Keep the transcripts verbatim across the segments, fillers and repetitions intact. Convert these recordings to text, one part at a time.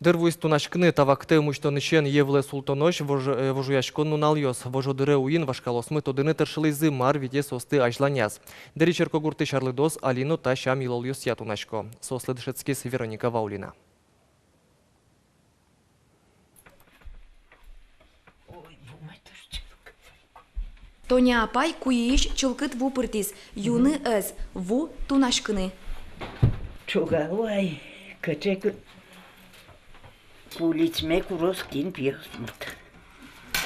Дыр вуиз тунаськыны. Та вакытэ ымусьтонысен йӧ вылэ султонозь вож-, э, вожояськон нуналъёс. Вожодыре уин вашкалаосмы тодыны тыршылӥзы, мар витэ соосты азьланяз. Дэри черкогуртысь арлыдоос али но та сям-йылолъёсъя тунасько. Соослы дышетскиз Вероника Ваулина. Тоня апай куйыысь чылкыт ву пыртӥз, юыны ӧз, ву тунаськыны. Ӵугало ай, кыӵе ке куличме куроз кин пиосмурт.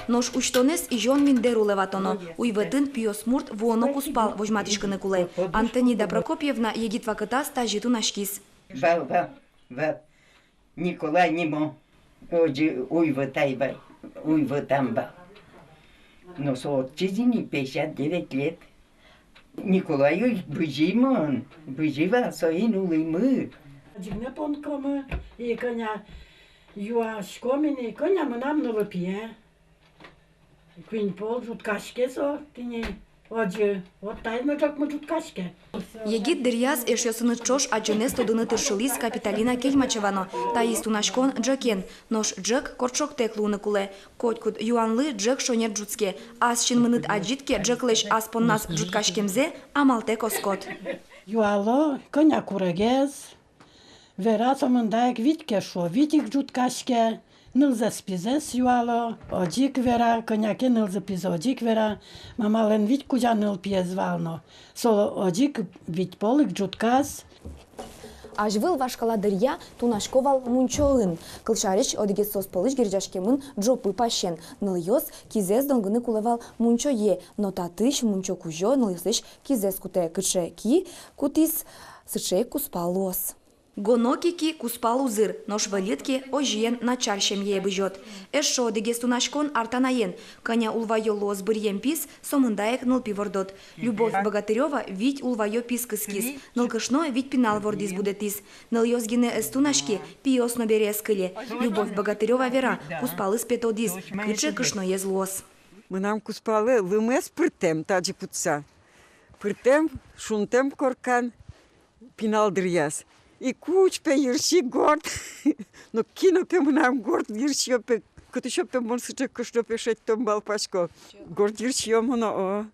Нош усьтонэз изён миндэр улэ ватоно. Уйвӧтын пиосмурт вуоно кузпал возьматӥськыны кулэ. Антонида Прокопьевна егит вакытаз тазьы тунаськиз. Вал, вал, вал. Николай нимо, озьы Уйвӧтай вай, Уйвӧтам вал. Но со отчы ини пятьдесят девять лет. Николай уй бызи мон, бызи вал, соин улӥмы. Ӟыгнэ понкомы, и кӧня юаськом ини, кӧня мынам нылпие. Куинь пол ӝуткаське со тӥни, озьы, вот таиз но ӝӧкмы ӝуткаське. Егит дыръяз эшъёсыныз ӵош адӟонэз тодыны тыршылӥз Капиталина Кельмачева но. Таиз тунаськон ӝӧкен, нош ӝӧк кортчоктэк луыны кулэ. Котькуд юанлы ӝӧк шонер ӝутске. Ас синмыныд адӟид ке ӝӧклэсь ас понназ ӝуткаськемзэ, амалтэк оскод. Юало, кӧня курегез. Вера, сомында ик вить ке шуо, вить ик ӝуткаське, нылзэс-пизэс юало, озьы ик вера, кӧня ке нылзы-пизы, озьы ик вера, мамалэн вить кузя нылпиез вал но, со озьы ик вить пол ик ӝутказ. Азьвыл вашкала дыръя тунасько вал мунчоын. Кылсярысь, одӥгез соос пӧлысь герӟаськемын ӝопы пасен. Нылъёс кизэс донгыны кулэ вал мунчое, но татысь мунчо кузё нылъёслэсь кизэс кутэ, кыӵе ки кутӥз, сыӵе ик кузпал луоз. Гоно ке ки, кузпал узыр, нош выльыд ке, озьыен начар семьяе бызёд. Эшшо одӥгез тунаськон артанаен. Кӧня улваё луоз быръем пис, сомында ик нылпи вордод. Любовь Богатырёва вить улваё пис кыскиз. Нылкышно вить пинал вордӥз, будэтӥз. Нылъёс гинэ ӧз тунаське, пиос но бере ӧз кыле. Любовь Богатырёва вера, кузпалыз пе тодӥз, кыӵе кышноез луоз. Мынам кузпалы лымыез пыртэм, тазьы кутса. Пыртэм, шунтэм коркан. Пинал дыръяз. И куч пе йырси горд. Но кин о пе мынам горд йырсиё пе, кытысь о пе мон сыӵе кышно пе шедьтом, малпасько. Горд йырсиё мон, о.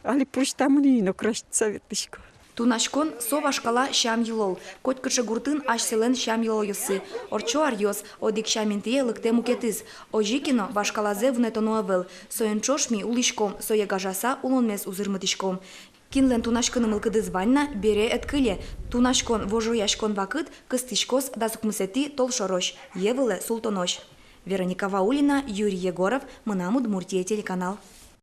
Али пурысьтамын ини, но краситься ветлӥсько. Тунаськон — со вашкала сям-йылол. Котькыӵе гуртын асьсэлэн сям-йылолъёссы. Ортчо аръёс, одӥг сям интые лыктэ мукетыз. Озьы ке но, вашкалазэ вунэтоно ӧвӧл. Соин ӵош ми улӥськом, сое гажаса улонмес узырмытӥськом. Кинлэн тунаськыны мылкыдыз вань на, бере ӧд кыле. Тунаськон, вожояськон вакыт кыстӥськоз дас укмысэтӥ толшорозь, йӧ вылэ султонозь. Вероника Ваулина, Юрий Егоров, «Мынам Удмуртие» телеканал.